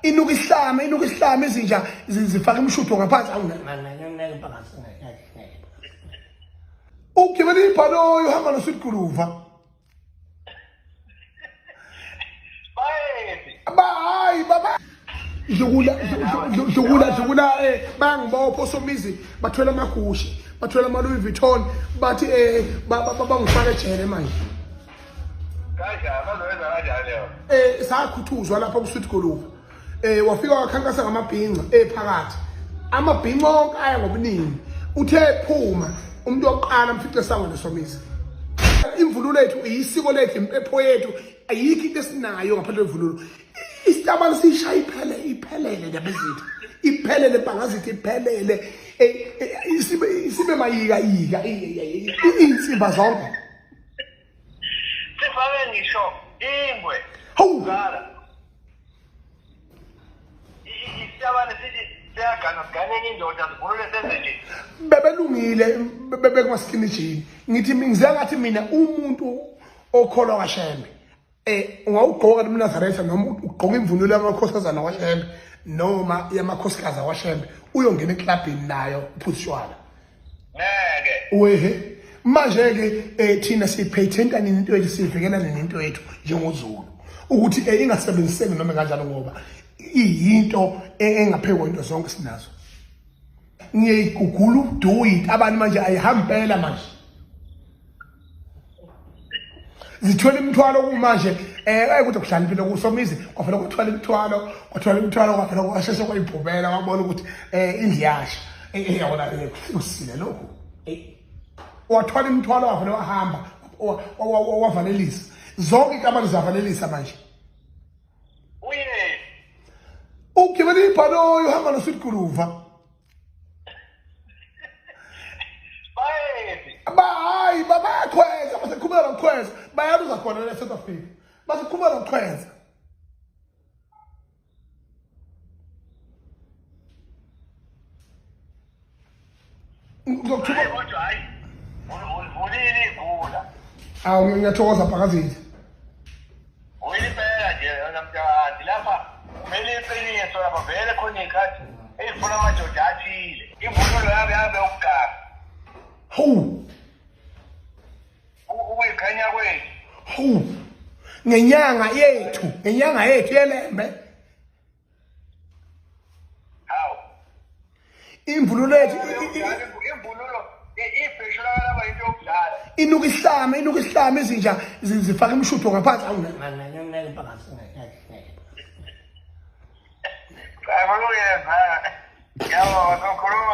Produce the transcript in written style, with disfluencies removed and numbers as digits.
Inuka isihlama, inuka isihlama, izinja zifaka imishutho ngaphansi. Awu, ugibela ibhanoyi uhamba noSweet Guluva. Hayi baba, dlukula dlukula dlukula, bayangibopha osomizi, bathwele amagushi, bathwele ama-Louis Vuitton, bathi bangifaka ejele manje. Kanjani bazoyenza kanjani leyo? Sakhuthuzwa lapha kuSweet Guluva. Wafika wakhankasa ngamabhinca ephakathi. Amabhinca onke aya ngobuningi. Uthe phuma umuntu wokuqala mfice esangweni somizi. Imvunulo yethu iyisiko lethu, impepho yethu, ayikho into esinayo ngaphandle kwemvunulo. Isitabane siyishaya iphele, iphelele ndaba ezithi. Iphelele bhangazithi iphelele. Isibe mayika yika insimba zonke. Sifake ngisho ingwe. Hawu. Isitabane sithi siyagana, sigane enye indoda, sivunule senze nje. Bebelungile bebekuma-skinny jean. Ngithi ngize ngathi mina umuntu okholwa kaShembe ungawugqoka lomNazaretha noma ugqoka imvunulo yamakhosazana kwaShembe noma yamakhosikazi akwaShembe, uyongena eklabhini nayo uphuza utshwala. Ngeke. Wehe. Manje ke thina siyiphethenta nini into yethu, siyivikela nini into yethu njengoZulu ukuthi ingasebenziseki noma kanjalo, ngoba iyinto engaphekwa into zonke sinazo. Ngiyayigugula ubuduyi abantu manje, ayihambi manje. Zithwele imithwalo kumanje, ayikuthi kuhlala impilo kusomizi, kwafela kuthwala imithwalo, kwathwala imithwalo, kwafela kwasheshe kwayiphumela, wabona ukuthi indlu yasha. Yabona kusile lokhu. Wathwala imithwalo, wavele wahamba, wavalelisa zonke ikamari, zavalelisa manje. Uye. Ugibela ibhanoyi uhamba noSweet Guluva. Hayi, bayakhweza, baseqhubeka nokukhweza, bayaluza khona la e-South Africa, baseqhubeka nokukhweza. Ngizokuthuka. Kodwa hayi, ulivulile igula. Awu, ngiyathokoza Bhakazini. Uyipela nje yona mntakade lapha, kumele iqiniso lapha, vele khona iy'khathi ey'funa amadoda athile. Imvunulo yabe yabe ukuganga. Hawu. Ukuyiqhenya kwethu. Hawu. Ngenyanga yethu, ngenyanga yethu yeLembe. Hawu. Imvunulo yethu, imvunulo ibheshu laba into yokudlala. Inuka isihlama, inuka isihlama, izinja zifaka imishutho ngaphansi. Awu, Cha, kulungile mfana. Ngiyabonga, sokhuluma.